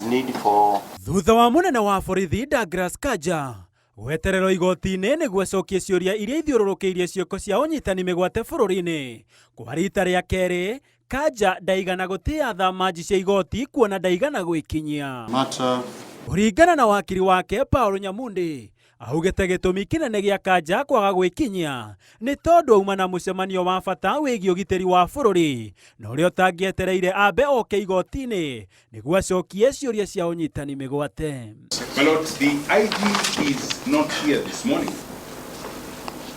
Need for Thutha wa mũnene wa borithi Douglas Kanja gwetererwo igoti-inĩ nĩguo acokie ciũria iria ithiũrũrũkĩirie ciĩko cia ũnyitani mĩgwate bũrũri-inĩ kwa rita rĩa kerĩ, Kanja ndaigana gũtĩa thamanji cia igoti kuona ndaigana gwĩkinyia. Matter. Kũringana na wakiri wake Paul Nyamundi, augĩte gĩtũmi kĩnene gĩa Kanja kwaga gwĩkinyia nĩ tondũ auma na mũcemanio wa bata wĩgiĩ ũgitĩri wa bũrũri na ũrĩa ũtangĩetereire ambe oke igoti-inĩ nĩguo acokie ciũria cia ũnyitani mĩgwate. My lord, the IG is not here this morning,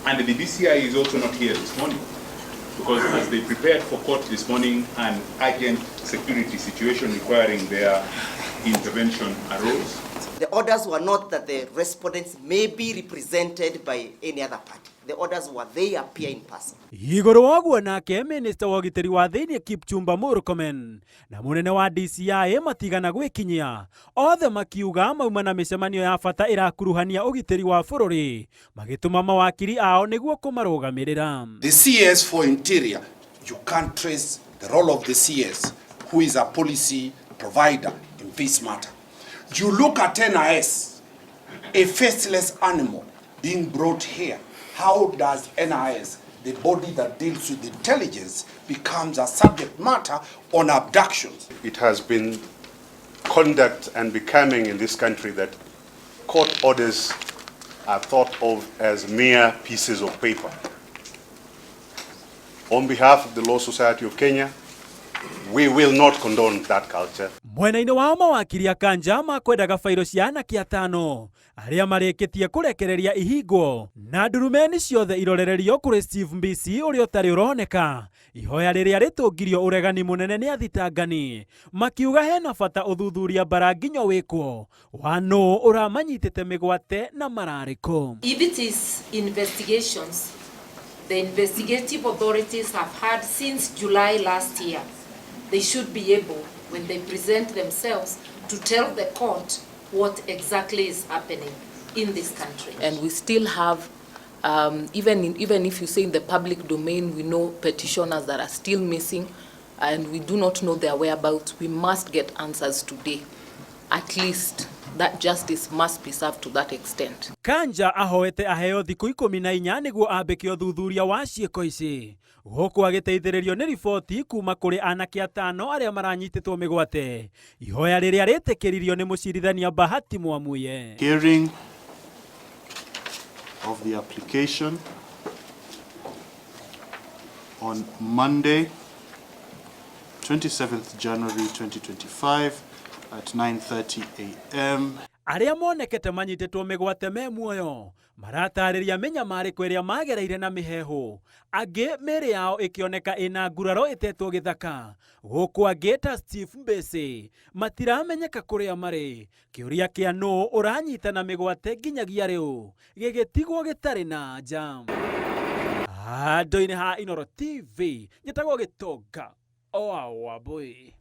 and the DCI is also not here this morning, because as they prepared for court this morning, an urgent security situation requiring their intervention arose. The orders were not that the respondents may be represented by any other party. The orders were they appear in person. Igũrũ wa ũguo nake minista wa ũgitĩri wa thĩinĩ Kipchumba Murkomen na mũnene wa DCI matigana gwĩkinyia othe makiuga mauma na mĩcemanio ya bata ĩrakuruhania ũgitĩri wa bũrũri magĩtũma mawakiri ao nĩguo kũmarũgamĩrĩra. The CS for Interior, you can't trace the role of the CS, who is a policy provider in this matter. You look at NIS, a faceless animal being brought here. How does NIS, the body that deals with intelligence, becomes a subject matter on abductions? It has been conduct and becoming in this country that court orders are thought of as mere pieces of paper. On behalf of the Law Society of Kenya, we will not condone that culture. Mwena-inĩ wao mawakiri a Kanja makwendaga bairo cia anake atano arĩa marĩkĩtie kũrekereria ihingwo na ndurumeni ciothe irorererio kũrĩ Steve Mbisi ũrĩa ũtarĩ ũroneka ihoya rĩrĩa rĩtũngirio ũregani mũnene nĩ athitangani makiuga hena bata ũthuthuria mbara nginyo wĩkwo wa nũ ũramanyitĩte mĩgwate na mararĩkũ. If it is investigations, the investigative authorities have had since July last year, they should be able, when they present themselves, to tell the court what exactly is happening in this country. And we still have, even if you say in the public domain, we know petitioners that are still missing and we do not know their whereabouts. We must get answers today. At least that justice must be served to that extent. Kanja ahoete aheo thikũ 14 nĩguo ambĩke ũthuthuria wa ciĩko ici gũkũ agĩteithĩrĩrio nĩ riboti kuma kũrĩ anake atano arĩa maranyitĩtwo mĩgwate ihoya rĩrĩa rĩtĩkĩririo nĩ mũcirithania Bahati Mwamuye. Hearing of the application on Monday, 27th January 2025 at 9:30 a.m. Arĩa monekete manyitĩtwo mĩgwate me muoyo maratarĩria mĩnyamarĩko ĩrĩa magereire na mĩheehũ angĩ mĩĩrĩ yao ĩkĩoneka ĩna nguraro ĩtetwo gĩthaka gũkũ angĩ ta Steve Mbĩcĩ matiramenyeka kũrĩa marĩ kĩũria kĩa nũ ũranyitana mĩgwate nginyagia rĩu gĩgĩtigwo gĩtarĩ na anja. Handũ-inĩ ha Inooro TV njĩtagwo Gĩtonga oa Wambui.